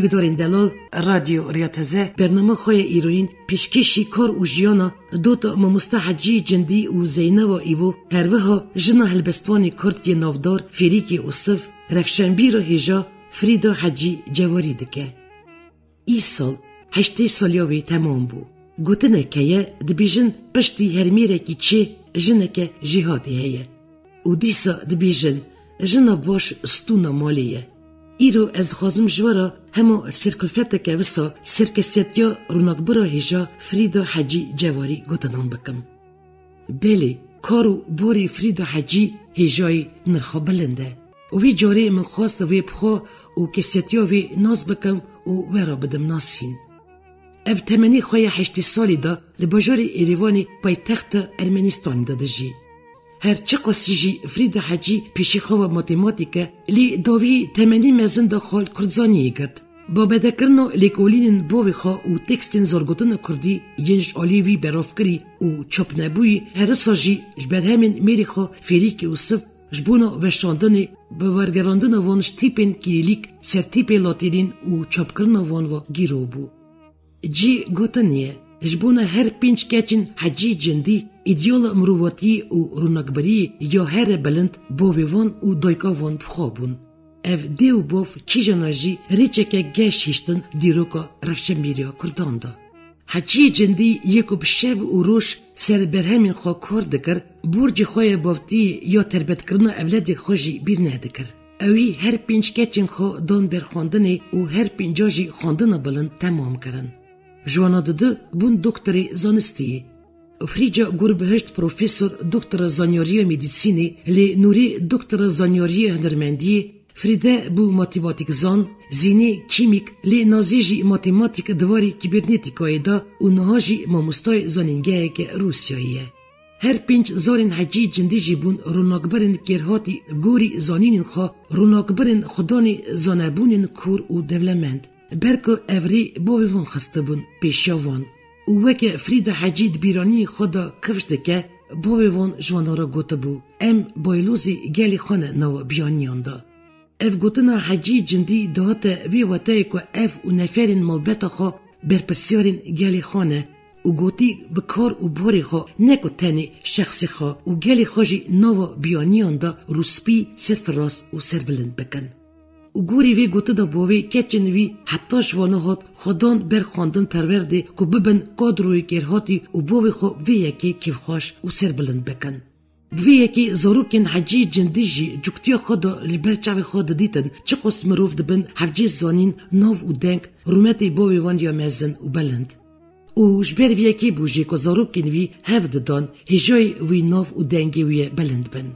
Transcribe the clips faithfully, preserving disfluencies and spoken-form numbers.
Guhdarên delal, Radyo Riya Teze bernama xwe ya îroyîn pêşkêşî kar û jiyana dota mamosta Hecî Cindî û Zeyneva Îvo, her wiha jina helbestvanê Kurd yê navdar Fêrîkê Ûsiv, rewşenbîra hêja Frîda Hecî Cewarî dike. Îsal heştê saliya wê temam bû. Gotineke ye, dibêjin piştî her mêrekî çê jineke jêhatî heye. Û dîsa dibêjin, jina baş stûna malê ye. Îro ez dixwazim ji we re hema serkulfeteke wisa serkesetiya ronakbira hêja Frîda Hecî Cewarî gotinan bikim. Belê, kar û borî Frîda Hecî hêjayî nirxa bilind e. Û vî carê min xwest vê bi xwe û kesetiya vê nas bikim û we re bidim nasîn. Ev temenê xwe ya heştê salî de li bajarê Êrêvanê paytexta Ermenistanê de dijî. Her çiqasî jî Frîda Hecî pêşî xwe ve matematîk e, lê dawî temenî mezin de xwe li kurdzaniyê girt. Babedekirina lêkolînên bavê xwe û tekstên zargotina kurdî yên ji aliyê wî beravkirî û çapnebûyî, her wisa jî ji berhemên mêrê xwe Fêrîkê Ûsiv ji bona weşandinê, bi wergerandina van ji tîpên kîrîlîk, sertîpê latînîn û çapkirina van ve gîro bû. Cî gotinê ye, ji bona her pênc keçên Hecî Cindî, îdeala mirovatiyê û ronakbiriyê ya here bilind bavê van û dayika van bi xwe bûn. Ev dê û bav kîjana jî rêçeke geş hiştin dîroka rewşenbîriya Kurdan de. Hecî Cindî yê ku bi şev û roj ser berhemên xwe kar dikir, borcê xwe ya bavtiyê ya terbetkirina ewledê xwe jî bîr nedikir. Ewî her pênc keçên xwe dan ber xwendinê û her pênca jî xwendina bilind temam kirin. Ji wana dudu bûn doktorê zanistiyê. Frîca Gurbihişt profesor doktora zanyariya medîsînê, lê Nûrî doktora zanyariya hunermendiyê, Frîde bû matematîkzan, Zînê kîmîk, lê Nazî jî matematîk di warê kîbernetîkayê de û niha jî mamostayê zanîngeheke Rûsyayê ye. Her pênc zarên Hecî Cindî jî bûn ronakberên kêrhatî gorî zanînên xwe, ronakberên xwedanê zanebûnên kûr û dewlemend. Ber ku ev rê bavê wan xistibûn pêşiya wan. Û weke Frîda Hecî di bîranînê xwe de kifş dike, bavê wan ji wan re gotibû, em baylozê gelê xwe ne nava biyaniyan de. Ev gotina Hecî Cindî dihate vê wateyê ku ev û neferên malbeta xwe berpirsyarên gelê xwe ne û gotî bi kar û borê xwe ne ku tenê şexsê xwe û gelê xwe jî nava biyaniyan de rûspî, serfiraz û serbilind bikin. Û gorî vê gotina bavê keçên wî heta ji vana hat xwedan ber xwendin perwerdê ku bibin kadroyê kêrhatî û bavê xwe vê yekê kêfxweş û serbilind bikin. Bi vê yekê zarokên Hecî Cindî jî cuktiya xwe de li ber çavê xwe didîtin, çiqas mirov dibin hevcê zanîn, nav û deng, rûmetê bavê wan ya mezin û bilind. Û ji ber vê yekê bû jî ku zarokên wî hev didan hêjayî wî nav û dengê wî ye bilind bin.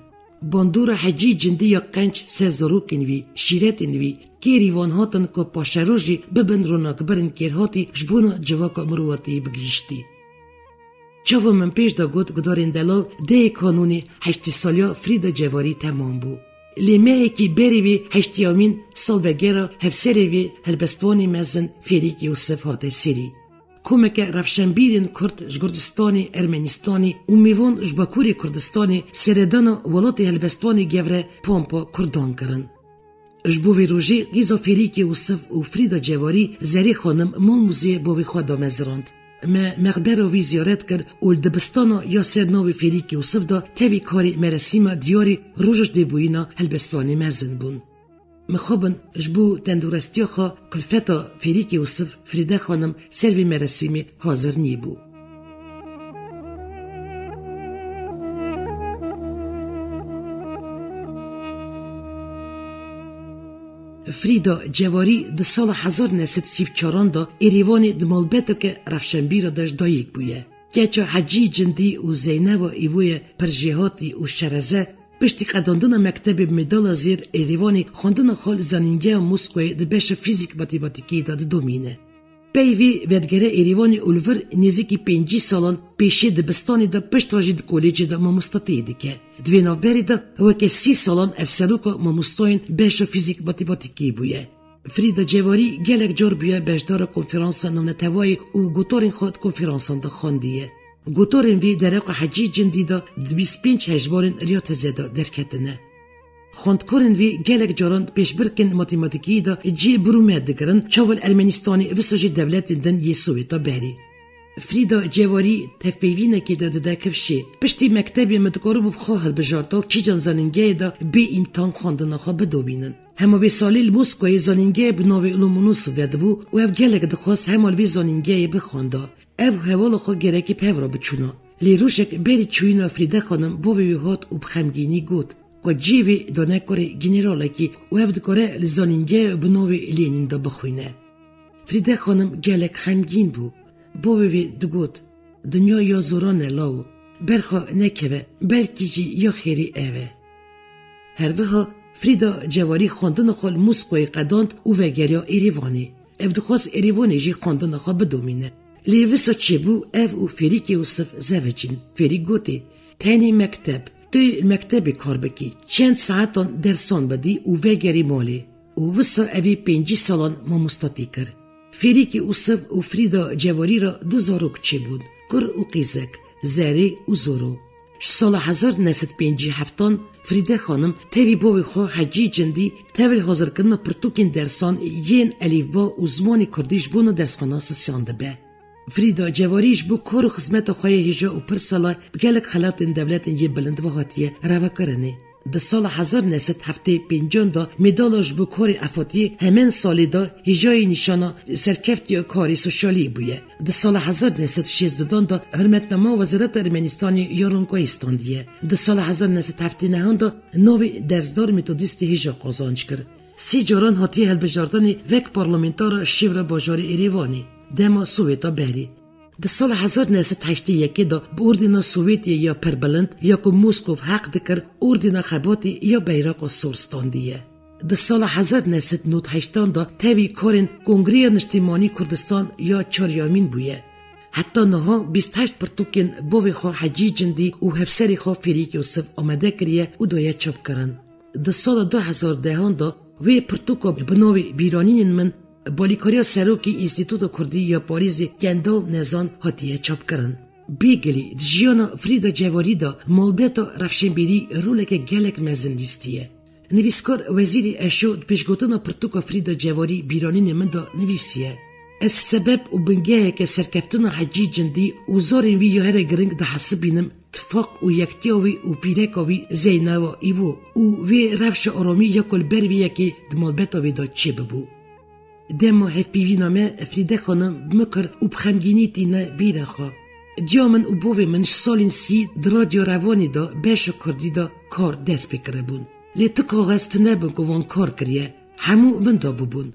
Bandora Hecî Cindî ya qenc ser zarokên wî, şîretên wî, kêrî wan hatin ku paşerojî bibin ronakberên kêrhatî ji bona civaka mirovatiyê bi gihîştî. Çawa min pêş de got, gudarên delal, dehê kanûnê heştê saliya Frîda Cewarî temam bû. Lê mehekî berî vê heştiyamîn salvegera hevserê vê helbestvanê mezin Fêrîk Yûsif hate serî. Komeke rewşenbîrên Kurd ji Kurdistanê, Ermenistanê û mêvan ji Bakurê Kurdistanê seredana welatê helbestvanê gevre pampa Kurdan kirin. Ji bo vê rojê qîza Fêrîkê Ûsiv û Frîda Cewarî Zerê Xanim mal muzeyê bavê xwe damezirand. Me mexbera wî ziyaret kir û li dibistana ya ser navê Fêrîkê Ûsiv de tevî karê meresîma diyarî roja ji dêbûyîna helbestvanê mezin bûn. Mixabin ji bo tendurestiya xwe kulfeta Fêrîkê Ûsiv Frîde Xanim ser vê meresîmê hazir nîbû. Frîda Cewarî di sala hezar neh sed sî û çaran de Êrîvanê di malbeteke rewşenbîra de ji dayik bûye. Keça Hecî Cindî û Zeyneva Îvoye pir jêhatî û şereze, piştî qedandina mektebê bi medala zêr Êrîvanê xwendina xwe li Zanîngeha Moskowayê di beşa fîzîk matematîkê de didomîne. Pey vê vedgere Êrîvanê û li vir nêzîkî pêncî salan pêşê dibistanê de, piştre jî di kolêcê de mamostatiyê dike. Di vê navberê de weke sî salan ev seroka mamostayên beşa fîzîk matematîkê bûye. Frîda Cewarî gelek car bûye beşdara konferansa navnetewayê û gotarên xwe di konferansan de xwendiye. Gotarên vî dereqa Hecî Cindî de di bîst pênc hejmarên Riya Teze de derketine. Xwendkarên vî gelek caran pêşbirkên matematîkî de cihê birûmet digirin, çawa li Ermenistanê, wisa jî dewletên din yê Sowêta berê. Frîda Cewarî tevpeyvînekê de dide kifşê. Piştî mektebê min dikaribû bi xwe hilbijarta kîjan zanîngehê de bê îmtihan xwendina xwe bidomînin. Hema vê salê li Moskowayê zanîngehê bi navê Lomonosov vedibû û ev gelek dixwest hema li vê zanîngehê bixwenda. Ev hevala xwe gerekî bi hev re biçûna. Lê rojek berî çûyîna Frîde xanim bavê wî hat û bi xemgînî got ku cihê wê dane karê generalekî û ev dikare li zanîngehê bi navê Lênîn de bixwîne. Frîde xanim gelek xemgîn bû. Bavê wî digot, dinya ya zoran e law, ber xwe nekeve, belkî jî ya xêrê ev e. Her wiha Frîda Cewarî xwendina xwe li Moskowayê qedand û vegeriya Êrêvanê. Ev dixwest Êrêvanê jî xwendina xwe bidomîne. Lê wisa çêbû, ev û Fêrîkê Ûsif zevicîn. Fêrîk gotê, tenê mekteb, tu li mektebê kar bikî, çend saetan dersan bidî û vegerî malê. Û wisa evî pêncî salan mamostatî kir. Fêrîkê Ûsif û Frîda Cewarî re du zarok çêbûn, kur û qîzek, Zerê û Zoro. Ji sala hezar neh sed pêncî heftan Frîde xanim tevî bavê xwe Hecî Cindî tevil hazirkirina pirtûkên dersan yên elîfba û zimanê kurdî ji bona dersxana sisyan dibe. Frîda Cewarî ji bo kar û xizmeta xwe yê hêja û pir sala bi gelek xelatên dewletên yê bilind ve hatiye revekirinê. Di sala hezar neh sed heftê pêncan de medala ji bo karê Efatiyê, hemen salê de hêjayî nîşana serkeftiya karê sosyalî bûye. Di sala hezar neh sed şêst dudan de hurmetnama Wezareta Ermenistanê ya Ronkayî standiye. Di sala hezar neh sed heftê nehan de navê dersdar metodîstê hêja qazanc kir. Sê caran hatiye hilbijartinê wek parlamentara şêwra bajarê Êrêvanê, dema Sowêta berê. Di sala hezar neh sed heştê yekê de bi Ordîna Sowêtiyê ya Pirbilind ya ku Moskov heq dikir, Ordîna Xebatê ya Beyraqa Sor standiye. Di sala hezar neh sed nod heştan de tevî karên Kongreya Niştîmanî Kurdistan ya Çaryamîn bûye. Heta niha bîst heşt pirtûkên bavê xwe Hecî Cindî û hevserê xwe Fêrîk Yûsif amade kiriye û daye çapkirin. Di sala du hezar dehan de wê pirtûka bi navê Bîranînên min bi alîkariya serokê Înstîtuta Kurdî ya Parîzê Kendal Nezan hatiye çapkirin. Bêgilî di jiyana Frîda Cewarî de malbata rewşenbîrî roleke gelek mezin lîstiye. Nivîskar Wezîrê Eşo di pêşgotina pirtûka Frîda Cewarî Bîranînê min de nivîsiye, ez sebeb û bingeheke serkeftina Hecî Cindî û zarên wî ya here giring dihesibînim, tifaq û yektiya wî û pîreka wî Zeynawa Îvo û wê rewşa aramî ya ku li ber vê yekê di malbeta wê de çêbibû. Dema hevpeyvîna me Frîde xanim bi min kir û bi xemgînî tîne bîra xwe. Diya min û bavê min ji salên sî di Radyo Revanê de beşa kurdî de kar dest pê kiribûn. Lê tu kaxez tune bûn ku wan kar kiriye. Hemû winda bûbûn.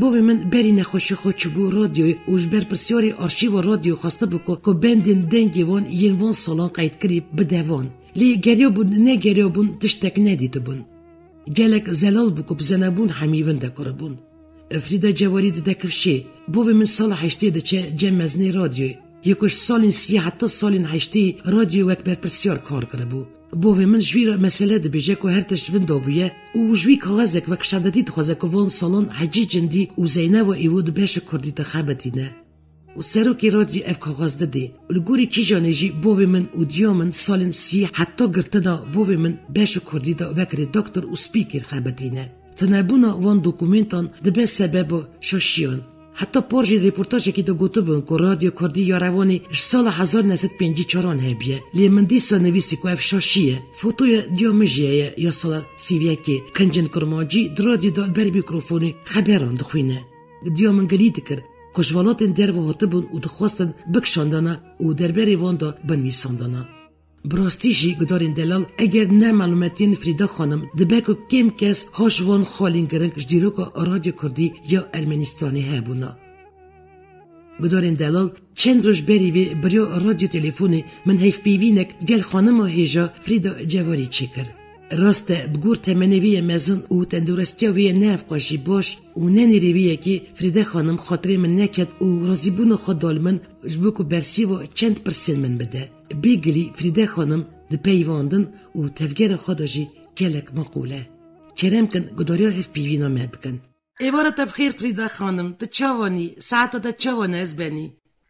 Bavê min berî nexweşiya xwe çûbû radyoyê û ji berpirsyarê arşîva radyoyê xwestibû ku, ku bendên dengê wan yên van salan qeydkirî bide van. Lê geriyabûn, negeriyabûn, tiştek nedîtibûn. Gelek zelal bû ku bi zenebûn hemî winde kiribûn. Frîda Cewarî dide kifşê. Bavê min sala heştê diçe cem mezinê radyoyê. Yê ku ji salên sî heta salên heştê radyoyê wek berpirsyar kar kiribû. Bavê min ji wî re mesele dibêje ku her tişt winda bûye û ji wî kaxezek wek şadetî dixwaze ku van salan Hecî Cindî û Zeyneva Îvo di beşa kurdî de xebitîne. Û serokê radyoyê ev kaxez didê. Li gorî kîjanê jî bavê min û diya min salên sî heta girtina bavê min beşa kurdî de wek redaktor û spîker xebitîne. Tunebûna van dokumentan dibe sebeba şaşiyan. Heta par jî reportajekî de gotibûn ku Radyo Kurdî ya Rewanê ji sala hezar neh sed pêncî çaran hebiye. Lê min dîsa nivîsî ku ev şaşî ye. Fotoya diya min jî heye ya sala sî û yekê. Kincên kurmancî di radyo de li ber mîkrofonê xeberan dixwîne. Diya min gilî dikir ku ji welatên derve hatibûn û dixwestin bikişandana û derbarê wan de binivîsandana. Bi rastî jî gudarên delal, eger ne malûmetiyên Frîda xanim, dibe ku kêm kes ha ji van xalên giring ji dîroka Radyo Kurdî ya Ermenistanê hebûna. Gudarên delal, çend roj berî vê beriya radyo telefonê min hevpeyvînek digel xanima hêja Frîda Cewarî çêkir. Rast e, bi gor temenê wî yê mezin û tendurestiya wî yê ne hevqas jî baş û ne nêrê wî yekê Frîde xanim xatirê min neket û razîbûna xwe da li min ji bo ku bersîva çend pirsên min bide. Bêgilî Frîde xanim di peyvandin û tevgera xwe de jî gelek meqûl e. Kerem kin gudariya hevpeyvîna me bikin. Êvara te bi xêr Frîda xanim, tu çawan î? Saeta te çawan e ez benî?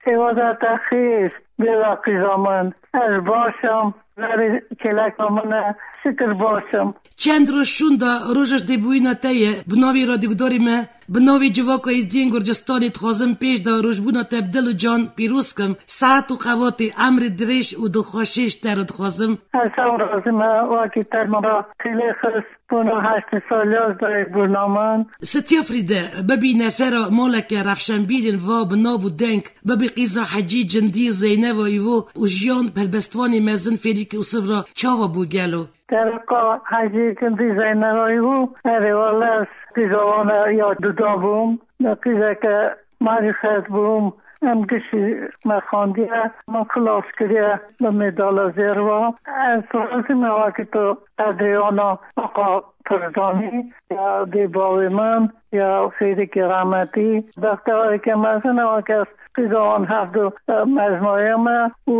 Êvara te xêr, bêra qîza min. Ez baş im. Verê kêleka min e, şikir baş im. Çend roj şûnda roja ji dêbûyîna te ye, bi navê radyogudarê me, bi navê Civaka Êzidiyên Gurcistanê dixwazim pêş de rojbûna te bi dil û can pîroz kim. Saet û qevatê, emrê dirêj û dilxweşiyê ji te re dixwazim. Ez ew razî me, wekî te min re tîlê xist, bona heştê saliya ji dayikbûna min. Sitiya Frîde, bibî nefera maleke rewşenbîrên va bi nav û deng, bibî qîza Hecî Cindî, Zeyneva Îvo û jiyan helbestvanê mezin Fêrîkê Ûsiv re çawa bû gelo? Dereqa Hecî Cindî, Zeyneva Îvo, erê wele ez qîza wan ya duda bûm. Qîzeke marîfet bûm. Em gişî me xandiye, min xilas kiriye bi medala zêr ve. Ez razî me wekî tu qedrê wana Aqa Pirzanî ya dê bavê min ya Fêrîkê Rehmetî. Bextewareke mezin e weke ez qîza wan hevdu, e, mejnaya me û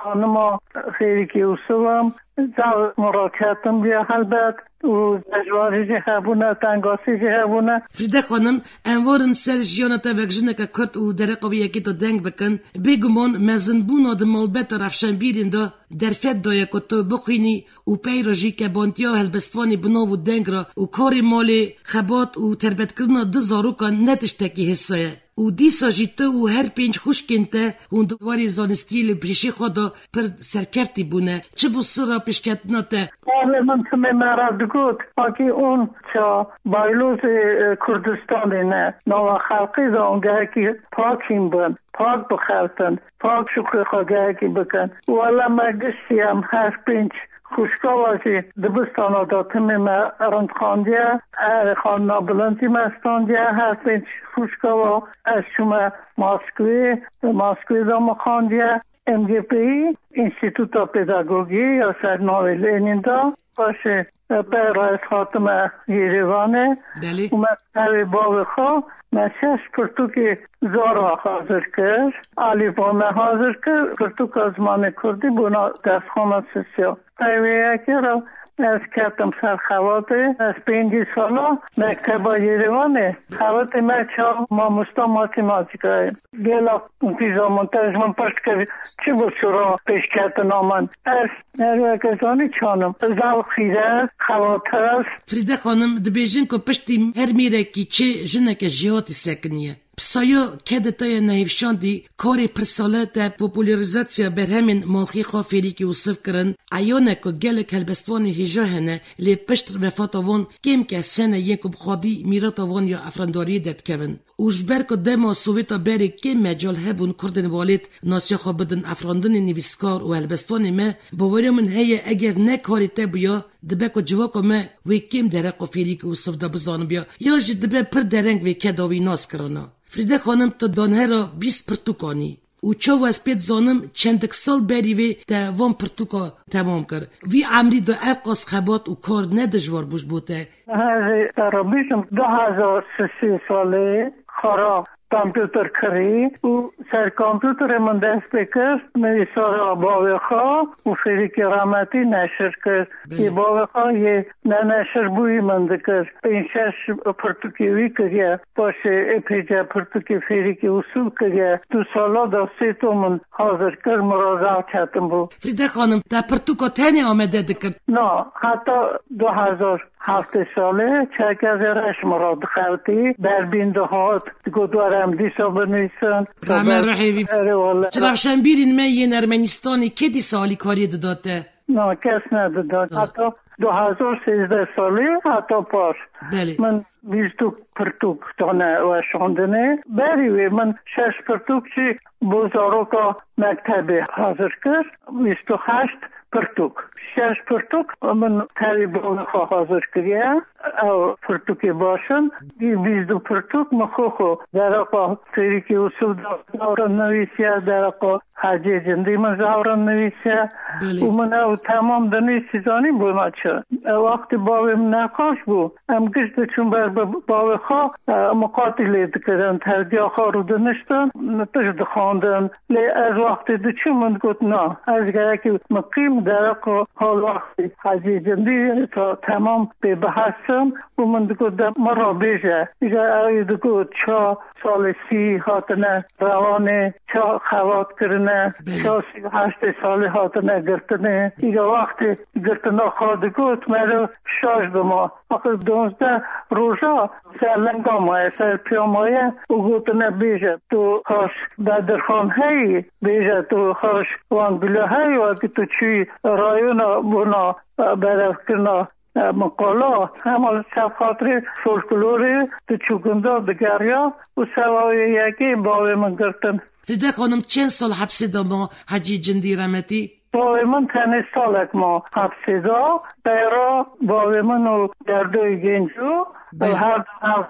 xanima Fêrîkê Ûsiv im. Zaf min raketin bûye helbet û dejwarî jî hebûne, tengasî jî hebûne. Frîde xanim, em warin ser jiyana te wek jineke Kurd û dereqa vê yekê de deng bikin. Bêguman mezinbûna di malbeta rewşenbîrên de derfet daye ku tu bixwînî û pey re jî kebantiya helbestvanê bi nav û deng re û karê malê, xebat û terbetkirina du zarokan ne tiştekî hêsa ye. Û dîsa jî tu û her pênc xwişkên te hûn di warê zanistiyê li pêşê xwe de pir serkeftî bûne. Çi bû sirra pêşketina te? Balavê min timê me re digot, pakî ûn ça baylozê, e, Kurdistanê ne. Nava xelkê de ûn gelekî pakîn bin, pak bixeltin, pak şuxê xwe gelekî bikin. Wele me giştî em her pênc xwişka we jî dibistana de timê me rind xandiye, erê xanina bilind jî me standiye, her pênc xwişka we ez çûme Moskvê, Moskvê de min xandiye, M G P'yî, Înstîtuta Pedagogiyê ya ser navê Lenîn de, paşê, e, pey re ez hatime Yêrêvanê Belê. Û me tevê bavê xwe, me şeş pirtûkê zora hazir kir, alîfa me hazir kir, pirtûka zimanê kurdî bona dersxana sisiya. Pey wê yekê re ez ketim ser xebatê. Ez pêncî sala mekteba Yêrêvanê. Xebatê me çav mamosta matematikayê. Gela pîza min te ji min pirs kir, çi bû sirra pêşketina min? Ez her weke zanî çanim. Zaf xîret, xebatperest. Frîde xanim, dibêjin ku piştî her mêrekî çi jineke jêhatî sekiniye. Pisaya kedê te ya nehêfşandî karê pir sale te popûlerîzasyaya berhemên Malxî Xwe Fêrîkê Ûsiv kirin. Eyan e ku gelek helbestvanê hêja hene, lê pişt wefata wan kêm kes hene yên ku bi xwedî mîrata wan ya efrandariyê derdikevin. Û ji ber ku dema Sowêta berê kêm mecal hebûn kurdên welêt nasiya xwe bidin efrandinê nivîskar û helbestvanê me, baweriya min heye eger ne karê te bûya, dibe ku civaka me wê kêm dereqa Fêrîkê Ûsiv de bizanibiya, ya jî dibe pir dereng wê keda wî nas kirana. Frîde xanim, tu danhera bîst pirtûkan î. Û çawa ez pê dizanim, çendik sal berî vê te van pirtûka temam kir. Vî emrî de ev qas xebat û kar ne dijwar bû ji bo te. Herê te re bêjim, du hezar sisê salê xwe re kompûter kirî û ser kompûterê min dest pê kir nivîsara bavê xwe û Fêrîkê Rehmetî neşir kir. Belê. Yê bavê xwe yê ne neşir bûyî min dikir. Pênc şeş pirtûkê wî kiriye. Paşê êpêce pirtûkê Fêrîkê Ûsiv kiriye. Du sala de sê tom min hazir kir, min re zaf çetin bû. Frîde xanim, te pirtûka tenê amade dikir? Na, heta du hezar heftê salê, çekê ez ê reş min re dixebitî, derbîn dihat, digot were em dîsa binivîsin. Rehme ruhê wî. Erê wele. Ji rewşenbîrên me yên Ermenistanê kê dîsa alîkariyê dida te? Na, kes nedida. Ha. Heta du hezar sêzdeh salê heta par. Belê. Min bîst û du pirtûk dane weşandinê. Berî wê min şeş pirtûk jî bo zaroka mektebê hazir kir. Bîst û heşt pirtûk. Şeş pirtûk min tevî bavê xwe hazir kiriye. Ew pirtûkê baş in. Bîst û du pirtûk min xwe xwe dereqa Fêrîkê Ûsiv de zaf rind nivîsiye, dereqa Hecê Cindî min zaf rind nivîsiye. Belê. Û min ew temam dinivîsî, zanî bû me çi. E, wextê bavê min nexweş bû, em giş diçûn ber bi bavê xwe, e, miqatî lê dikirin, tevdiya xwe rûdiniştin, tişt dixwendin. Lê ez wextê diçûm, min digot, na, ez gerekî miqîm dereqa Halwextê Hecê Cindî ta temam pê bihestim. û min digot, de min re bêje. Îja ew ê digot, ça salê sî hatine Rewanê, ça xebat kirine, Belê. Ça sî û heştê salê hatine girtinê. Îja wextê girtina xwe digot, meriv şaş dima. Axir duwazdeh roja ser linga maye, ser piya maye û gotine, bêje, tu xaş Bedirxan heyî, bêje, tu xaş wan bila heyî, wekî tu çûyî rayona bona, e, berevkirina, e, min qala, hema ser xatirê folklorê diçû gunda digeriya û seba wê yekê bavê min girtin. Fîde xanim, çend sal hepsê de ma Hecî Cindî remetî? Bavê min tenê salek ma hepsê de, peyra bavê min û Gerdoyê Gêncû, Belê. Her du hev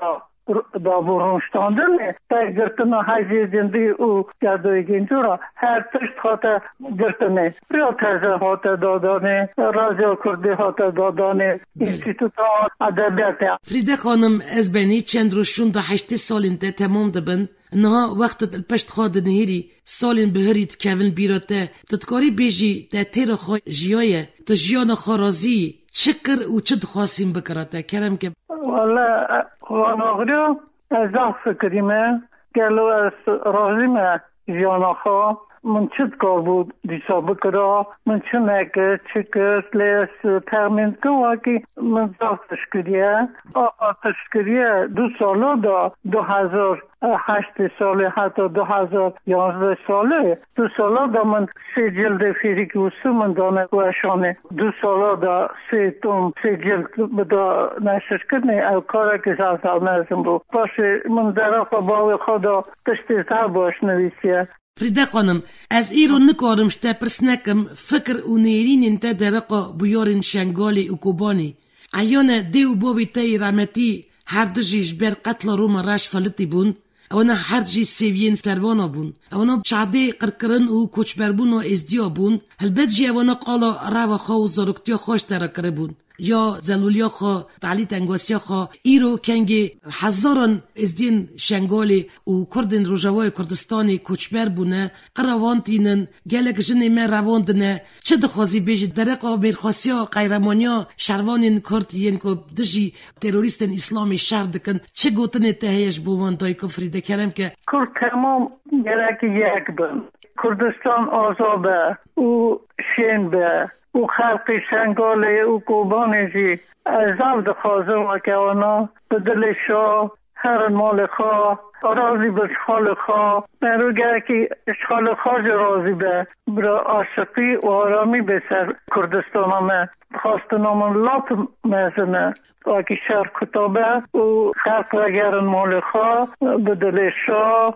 de dabû rûniştandinê, te girtina Hecî Cindî û Gerdoyê Gêncû re her tişt hate girtinê. Riya teze hate dadanê, Radyo Kurdî hate dadanê, Belê. Înstîtuta Edebiyatê. Frîde xanim, ez benî çend roj şûnda heştê salên te temam dibin. Niha wextit li pişt xwe dinihêrî, salên bihirî dikevin bîra te. Tu dikarî bêjî te têra xwe jiyaye, tu jiyana xwe razî yî? Çi kir û çi dixwast hîn bikira te? Kerem ke. Wele, van agriya ez zaf fikirîme. Gelo ez razî me jiyana xwe? Min çi dikarbû dîsa bikira? Min çi nekir, çi kir? Lê ez texmîn dikim wekî min zaf tişt kiriye. Axa tişt kiriye du sala da, du hezar heştê salê heta du hezar yanzdeh salê, du sala da min sê cildê fîrîk û su min dane weşanê. Du sala da sê tom, sê cild bida neşirkirinê, ew karekî zaf zaf mezin bû. Paşê min dereqa bavê xwe da tiştê zaf baş nivîsiye. Frîde xanim, ez îro nikarim ji te pirs nekim, fikir û nêrînên te dereqa bûyarên Şengalê û Kobanê. Eyan e, dê û bavê te yê remetî her du jî ji ber qetla Roma Reş felitî bûn. Ewana her jî sêviyên fermana bûn. Ewana şadê qirkirin û koçberbûna êzdiya bûn. Helbet jî ewana qala reva xwe û zaroktiya xwe ji te re kiribûn. Ya zelûliya xwe, talî tengosiya xwe, îro kengê hezaran êzdiyên Şengalê û Kurdên Rojavayê Kurdistanê koçber bûne, qira wan tînin, gelek jinê me revandine. Çi dixwazî bêjî dereqa mêrxasiya qeyremaniya şervanên Kurd yên ku dijî terorîstên Îslamê şer dikin? Çi gotinê te heye ji bo wan dayik û Frîde, kerem ke? Kurd temam gerekî yek bin. Kurdistan aza be û şên be û xelqî Şengalê û Kobanê jî ez zaf dixwazim weke wana bi dilê şa herin malê xwe, razî bin ji xalê xwe. Mero gerekî ji xalê xwe jî razî be. Bira aşiqî û aramî bê ser Kurdistana me. Xwestina min lat mezin e. Wekî şer kuta be û xelq vegerin malê xwe bi dilê şa.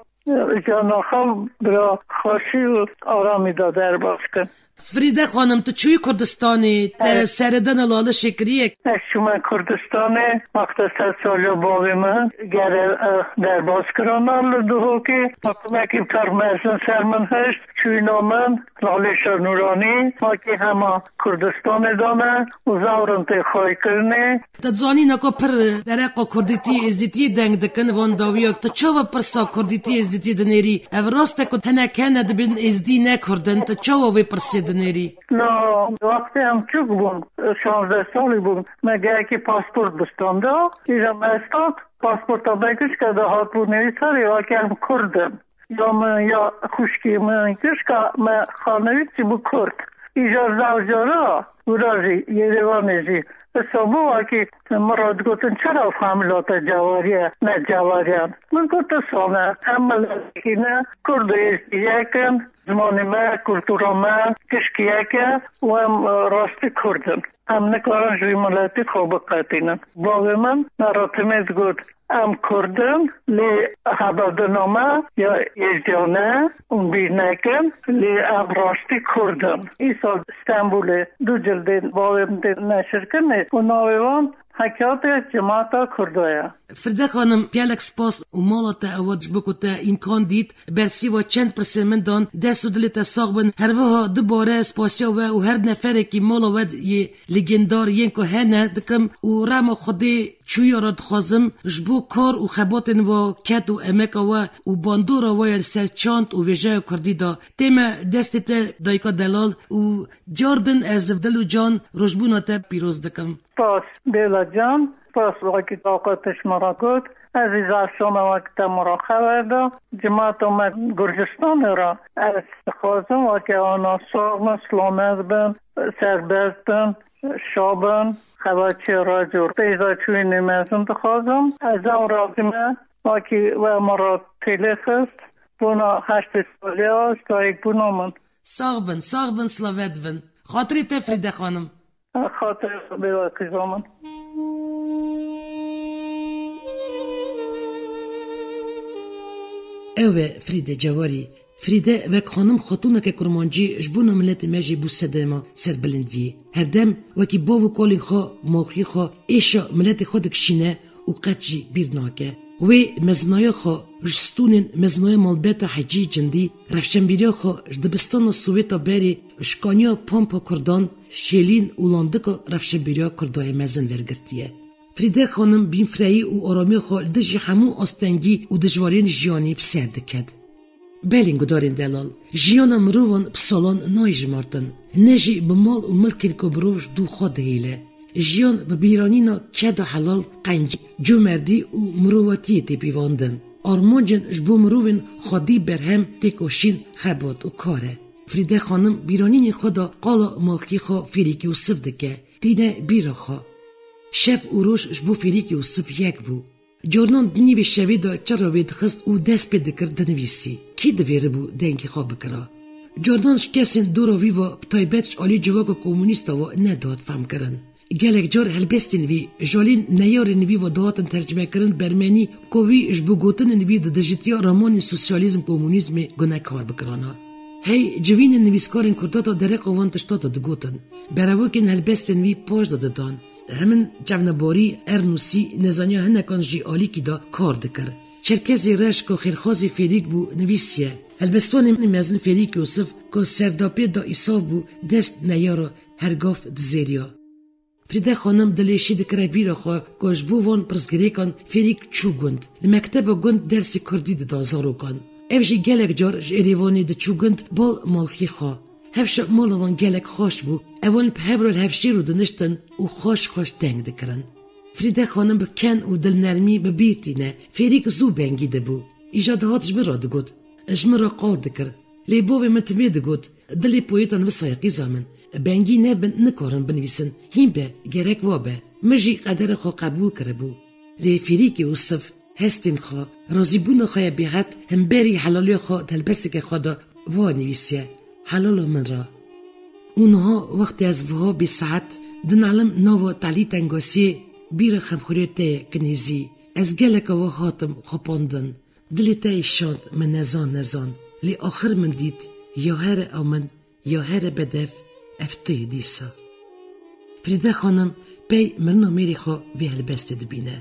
Jana xwe bira xweşî û aramî de derbas kin. Frîde xanim, tu çûyî Kurdistanê, te Evet. seredana lalişê kiriye? Ez çûme Kurdistanê, wexta sed saliya bavê min gere, eh, derbas kirana li Duhokê. Hikumekî pir mezin ser min hişt, çûyîna min, Lalê Şanûranî, makî hema Kurdistanê de me û zewrin tê xwaykirinê. Te dizanî nako pir dereqa kurdîtî, êzdîtiyê deng dikin van dawiya. Tu çawa pirsa kurdîtî, êzdîtî dinêrî? Ev rast e ku hinek hene dibin êzdî ne kurd in. Tu çawa vê pirsê dinêrî? Na, wextê em çûk bûn, şazdeh salî bûn, me gelekî pasport bistanda. Îja me stat, pasporta me gişka de hatbû nivîsarî, wekî em kurd in. Ya min ya xwişkê min gişka me xanewî çi bû kurd. Îja zaf cara wira jî Yerêvanê jî. Isa bû wekî min re digotin, çira ev milata cewariye, ne cewariyan? Min got, isa ne. Em miletekî ne, kurd û êzdî yek in, zimanê me, kultura me, gişk yek e û em, e, rastî kurd in. Em nikarin ji wî miletî xwe biqetînin. Bavê min me re timê digot, em kurd in, lê heberdina me ya êzdiyan e, hûn bîr nekin, lê em rastî kurd in. Îsal Stenbolê du cildên bavê min tên neşirkirinê û navê wan Hekatê Cemaeta Kurda ye. Fride xanim, gelek spas û mala te ewa ji bo ku te îmkan dît, bersîva çend pirsên min dan, dest û dilê te sax bin. Her wiha dubare spasiya we û her neferekî mala we yê legêndar yên ku hene dikim û rema Xwedê Çûya re dixwazim ji bo kar û xebatên we, ked û emeka we û bandora we ya li ser çand û wêjeya kurdî de tême destê te dayika delal û cardin ez bi dil û can rojbûna te pîroz dikim. Spas, Bêla can, spas wekî taqet ji me re got. Ez jî ji eşana wek te me re xeber da. Cimata me Gurcistanê re ez dixwazim weke ana sax bin, silamet bin, serbest bin, şa bin. Xebatçiya radyo pêza çûyînê mezin dixwazim. Ez ew razî me, wekî we me re têlê xist. Bona heştê saliya ji dayikbûna min. Sax bin, sax bin, silavet bin. Xatirê te Frîde xanim. Xatir bê we qîza min. Ew e Frîde Cewarî. Frîde wek xanim xatûneke kurmancî ji bona miletê me jî bû sedema serbilindiyê. Herdem wekî bav û kalên xwe, malxî xwe, êşa miletê xwe dikişîne û qet jî bîr nake. Wê mezinaya xwe ji stûnên mezinaya malbeta Hecî Cindî, rewşenbîriya xwe ji dibistana Sowêta berê, ji kaniya Pampa Kurdan, Şêlîn û Landika rewşenbîriya Kurda yê mezin wergirtiye. Frîde xanim bînfireyî û aramiya xwe li dijî hemû astengî û dijwariyên jiyanî bi ser diket. Belên gudarên delal, jiyana mirovan bi salan nayê jimartin, ne jî bi mal û milkên ku mirov ji dû xwe dihêle. Jiyan bi bîranîna keda helal, qencî, comerdî û mirovatiyê tê pîvandin. Armancên ji bo mirovên xwedî berhem, têkoşîn, xebat û kar e. Frîde xanim bîranînên xwe de qala malxî xwe Fêrîk Yûsif dike, tîne bîra xwe. Şev û roj ji bo Fêrîk Yûsif yek bû. Carinan di nîvê şevê de çira wê dixist û dest pê dikir dinivîsî. Kî divêribû dengê xwe bikira? Carinan ji kesên dora wî ve, bi taybet ji alî civaka komûnîsta ve, nedihat fehmkirin. Gelek car helbestên wî, ji alî neyarên wî ve dihatin tercmekirin bi ermenî, ku wî ji bo gotinên wî di dijitiya ramanên sosyalîzm komûnîzmê gunekar bikirana. Hey civînên nivîskarên kurda de dereqa van tişta de digotin. Berevokên helbestên wî paş de didan. Hemin çavnebarî, ernûsî, nezaniya hinekan jî alîkî de kar dikir. Çerkezê reş ku xêrxwazê Fêrîk bû, nivîsiye. Helbestvanê mezin Fêrîk Yûsif ku serdapê da îsaf bû, dest neyara her gav dizêriya. Frîde xanim dilê şî dikire bîra xwe ku ji bo van pirsgirêkan Fêrîk çû gund. Li mekteba gund dersê kurdî dida zarokan. Ev jî gelek car ji Êrêvanê diçû gund bal malxî xwe. Hevşa mala wan gelek xweş bû. Ewan bi hev re li hev şêr û diniştin û xweş xweş deng dikirin. Frîde xanim bi ken û dilnermî bi bîr tîne. Fêrîk zû bengî dibû. Îja dihat ji min re digot. Ji min re qal dikir. Lê bavê min timê digot, dilê poetan wisa ye qîza min. Bengî nebin nikarin binivîsin. Hîn be, gerek wa be. Min jî qedera xwe qebûl kiribû. Lê Fêrîk Yûsif hestên xwe, razîbûna xwe ya bêhed hemberî helaliya xwe di helbesteke xwe de wa nivîsiye, Helala min re. Û niha wextê ez wiha bêsaet dinalim nava talî tengasiyê, bîra xemxweriya te ye kinêzî. Ez geleka we hatim xwepandin. Dilê te îşand min nezan nezan. Lê axir min dît, ya here a min, ya here bedev, ev tu yî dîsa. Frîde xanim pey mirina mêrê xwe vê helbestê dibîne.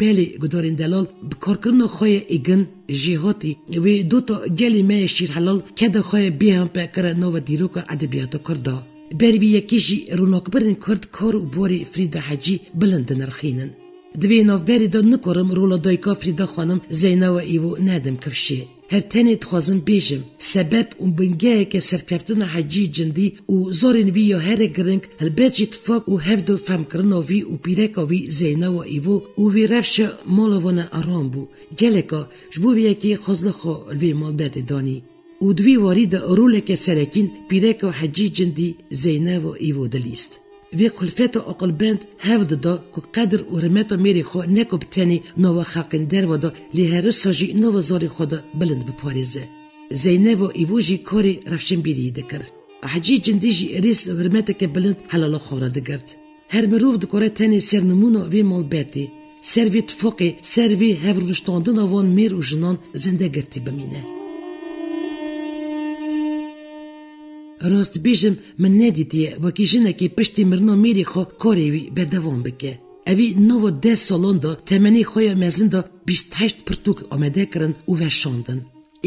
Belê, gudarên delal bi karkirina xwe ye êgin, jêhatî, wê dota gelê me yê şîrhelal keda xwe ye bêhempe kire nava dîroka edebiyata kurda. Ber vî yekê jî ronakbirên kurd kar û barê Frîda Hecî bilind dinirxînin. Di vê navberê de nikarim rola dayika Frîda xanim Zeynewa Îvo nedim kifşê. Her tenê dixwazim bêjim, sebeb û bingeheke serkeftina Hecî Cindî û zarên wî ya here giring, helbet jî tifak û hevdo fehmkirina wî û pîreka wî Zeynewa Îvo û vê rewşa mala wan e aram bû. Geleka ji bo vê yekê xwezna xwe li vê malbetê danî. Û di vî warî de roleke serekîn pîreka Hecî Cindî Zeynewa Îvo dilîst. Vê kulfeta aqilbend hev dida ku qedir û hurmeta mêrê xwe ne ku bi tenê nava xelkên derve de, lê her wisa jî nava zarê xwe de bilind biparêze. Zeyneva Îvo jî karê rewşenbîriyê dikir. Hecî Cindî jî rêz û hurmeteke bilind helala xwe re digirt. Her mirov dikare tenê ser nimûna vê malbetê, ser vê tifaqê, ser vê hevrûniştandina van mêr û jinan zindegirtî bimîne. Rast bêjim, min nedîtiye wekî jinekê piştî mirina mêrê xwe karê wî berdewam bike. Evî nava deh salan de temenê xwe ya mezin de bîst heşt pirtûk amade kirin û veşandin.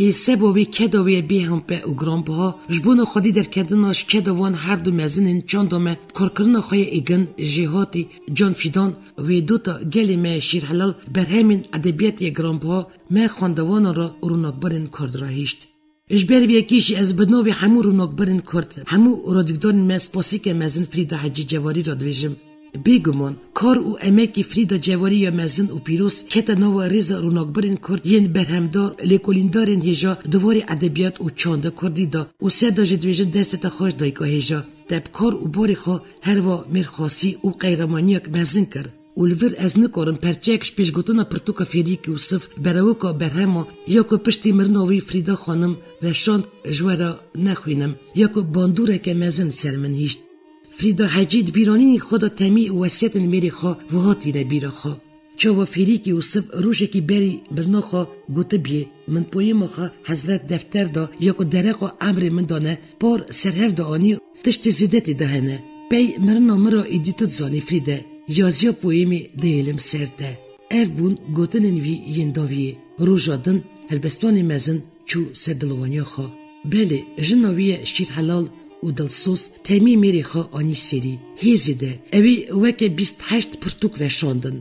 Ê seba wê keda wê bêhempe û giranbiha, ji bona xwedî derketina ji keda wan her du mezinên çanda me, bi karkirina xwe yê êgin, jêhatî, canfîdan, wê dota gelê me şîrhelal berhemên edebiyatê yê giranbiha me xwendevanan re û ronakberên Kurd re hişt. Ji ber vê yekê jî ez bi navê hemû ronakberên Kurd, hemû radyoguhdarên me spasîke mezin Frîda Hecî Cewarî re dibêjim. Bêguman, kar û emekî Frîda Cewarî ya mezin û pîroz kete nava rêza ronakberên Kurd yên berhemdar, lêkolîndarên hêja di warê edebiyat û çanda Kurdî de û ser de jî dibêjim destê te xweş dayika hêja. Te bi kar û barê xwe herva mêrxasî û qehremaniyek mezin kir. Û li vir ez nikarim perçeyek ji pêşgotina pirtûka Fêrîkî Ûsif, berewika berhema ya ku piştî mirina wî Frîda xanim veşand ji we re nexwînim, ya ku bandoreke mezin ser min hişt. Frîda Hecî di bîranînên xwe de temî û wesiyetên mêrê xwe wiha tîne bîra xwe. Çawa Fêrîkî Ûsif rojekî berî mirina xwe gotibiyê, min poyema xwe Hezret Defter de ya ku dereqa emrê min de ne, par serhev de anî. Tiştê zêde tê de hene. Pey mirina min re êdî tu dizanî Frîde, yaziya poyemê dihêlim ser te. Ev bûn gotinên vî yên dawiyê. Roja din helbestvanê mezin çû ser dilwaniya xwe. Belê, jina wî ye şîrhelal û dilsoz, temî mêrê xwe anî serî. Hê zêde, ewî weke bîst heşt pirtûk veşandin.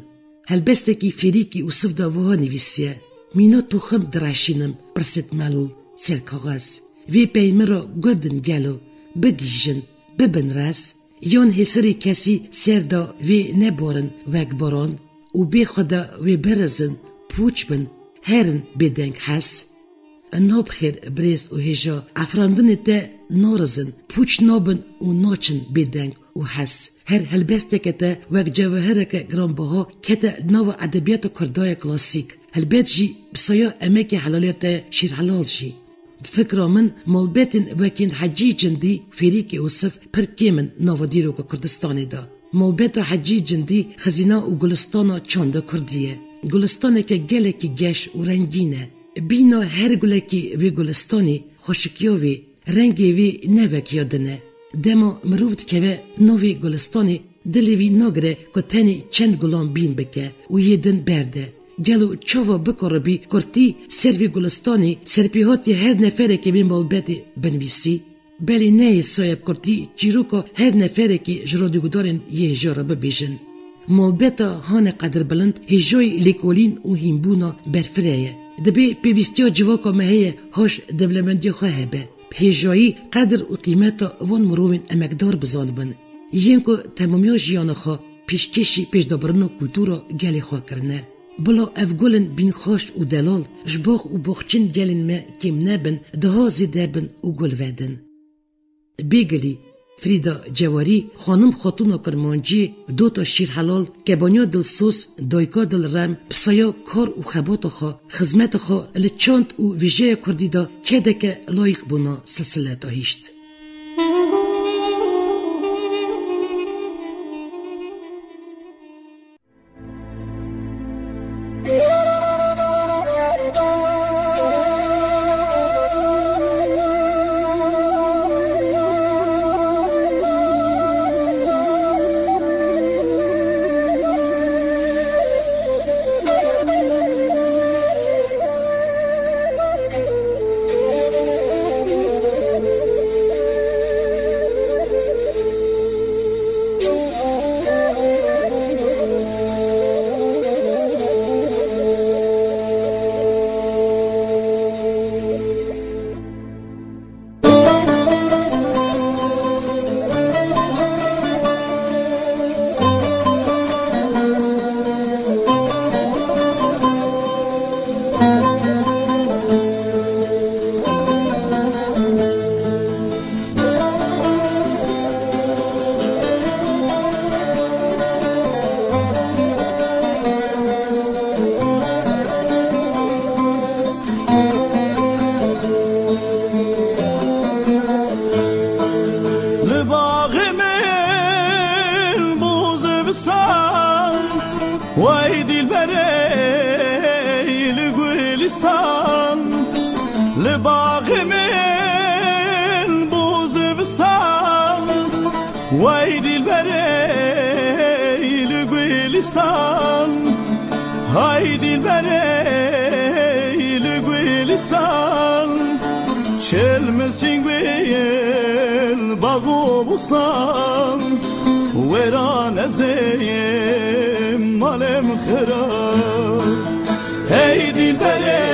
Helbestekî Fêrîkî Ûsif de wiha nivîsiye: Mîna toxim direşînim, pirsêt melûl, ser kaxez. Vê pey min re gul din gelo, bigihîjin, bibin rez. Yan hêsirê kesî ser de vê nebarin wek baran û bê xwe de wê birizin, pûç bin, herin bêdeng hes. Nabxêr birêz û hêja, efrandinê te narizin, pûç nabin û naçin bêdeng û hes. Her helbesteke te wek cewhereke giranbiha kete nava edebiyata Kurda ya klasîk. Helbet jî bi saya emekê helaliya te şîrhelal jî. Bi fikra min, malbetên wekîn Hecî Cindî, Fêrîkê Ûsif pir kêm in nava dîroka Kurdistanê de. Malbeta Hecî Cindî xizîna û gulistana çanda Kurdî ye. Gulistaneke gelekî geş û rengîn e. Bîna her gulekî wê gulistanê, xweşikiya wê, rengê wê ne wek ya din e. Dema mirov dikeve navê gulistanê, dilê wî nagire ku tenê çend gulan bîn bike û yê din berde. Gelo çawa bikaribî kurtî ser vê gulistanê serpêhatî her neferekê wê malbetê binivîsî? Belê neyê saye bi kurtî çîroka her neferekê ji radyogudarên yê hêja re bibêjin. Malbeta hane qedirbilind hêjayî lêkolîn û hînbûna berfireh e. Dibê pêwîstiya civaka me heye haş dewlemendiya xwe hebe. Bi hêjayî qedir û qîmeta van mirovên emekdar bizanibin. Yên ku temamiya jiyana xwe pêşkêşî pêşdabirina kultura gelê xwe kirine. Bila ev gulên bînxweş û delal ji bax û boxçên gelên me kêm nebin, daha zêde bin û gul vedin. Bêgilî, Frîda Cewarî, xanim xatûna Kirmanciyê, dota şîrhelal, kebaniya dilsoz, dayika dilrem, bi saya kar û xebata xwe, xizmeta xwe li çand û vêjeya Kurdî de kedeke layîq bûna silsileta hişt. Li baxê min bû zivistan, wey dîlberê li gulîstan. Li baxê min bû zivistan, wey dîlberê li gulîstan. Hay dîlberê li gulîstan. Çêl min sîngwêl, bax û bostan, wêran ez ê malê min xirab. Hey dilberê,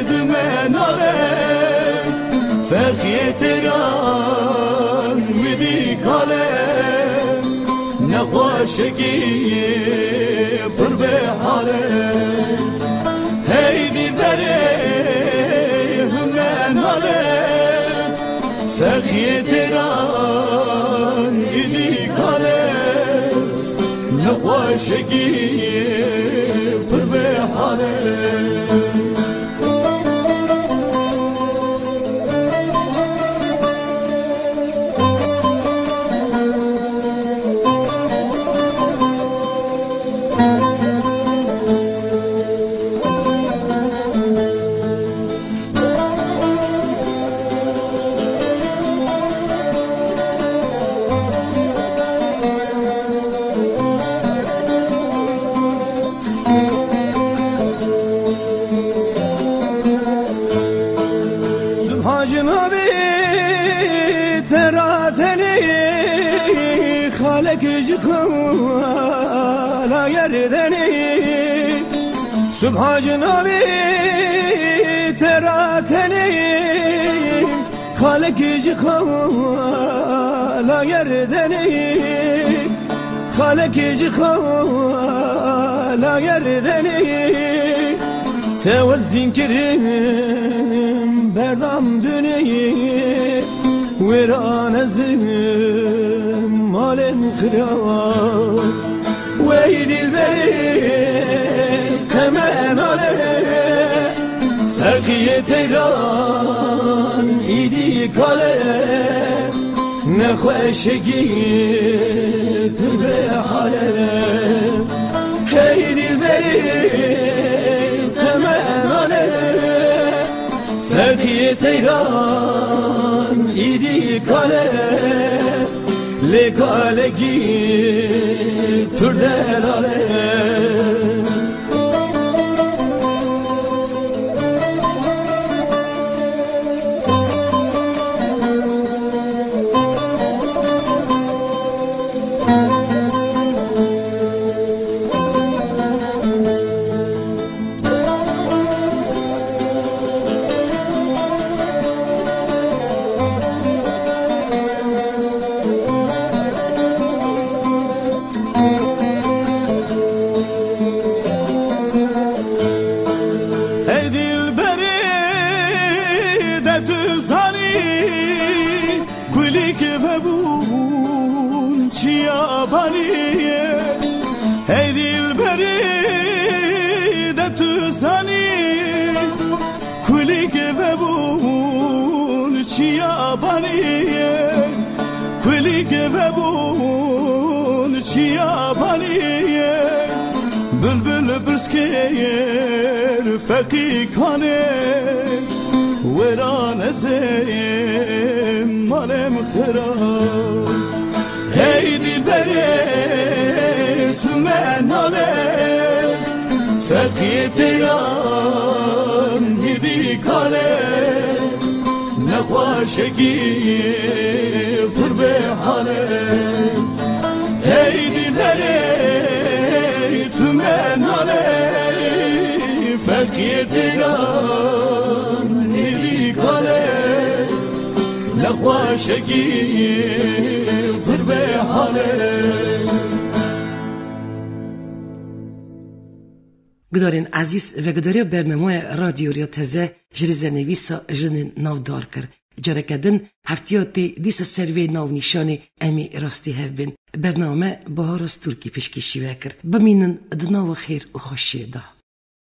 di me nale, feqiyê têran wî dî kale. Nexweşekî pir bê hale. Hey dilberê, hûn me nale, feqiyê têran îdî kale. Nexweşekî pir bê hale. Subha ji navê te ra tenê, xalek ji xala yer denê. Subha ji navê te ra tenê, xalek ji xala yer denê. Xalekê ji xala yer denê, te wezîn kirin berdam dunê, wêran ez im malê min xira. Wey dilberê qeme nale, feqiyê teyran îdî kale. Nexweşekî pir bê hale. Hey dilberî qeme nale, feqiyê teyran îdî kale. Lê kalekî pir delale. Hey dilberê, de tu zanî, kulîk vebûn çiya banî. Hey dilberê, de tu zanî, kulîk vebûn çiya banî. Kulîk vebûn çiya banî. Bilbil pirs kir feqî kanê, wêran ez ê malê min xira. Hey dilberê, tu me nale, feqiyê teyran hîdî kale. Nexweşekî pir bê hale. Hey dilberê, tu me nale, feqiyê teyran hîdî kale. Nexweşekî pir bê hale. Gudarên ezîz, vegudarîya bernameya Radyo Rêya Teze ji rêzenivîsa jinên navdar kir. Careke din heftiya tê dîsa ser vê navnîşanê em ê rastî hev bên. Bername Bahar Öztürk'î pêşkêşî we kir. Bimînin di nava xêr û xweşiyê de.